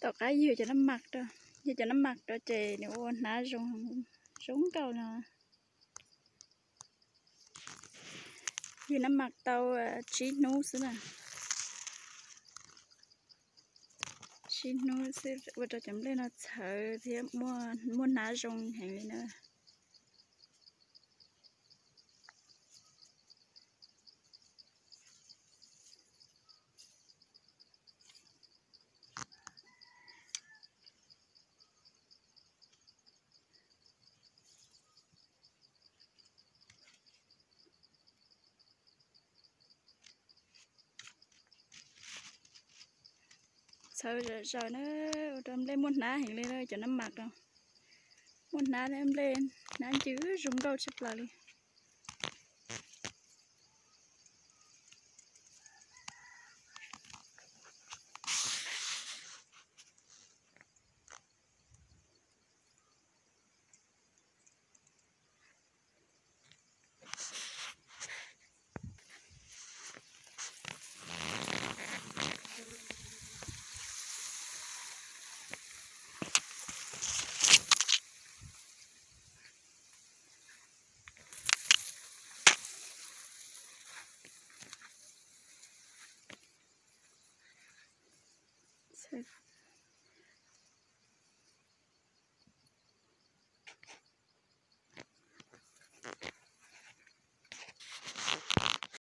Tom qab ywg cov nab mas rau, ywg cov nab mas rau ces nws ua hnav zoo, zoo nkauj no. Ywg nab mas tau tsib hnub xwb na. Tsib hnub xwb ua rau cov nplej no txhawv thiab muaj hnav zoo heev li na. Txhawv zom zaws na, ua rau nplej muaj hnab heev li na cov nab mas no. Muaj hnab, nplej hnab ncw zoo nkauj tshaj plaws li. Txhawv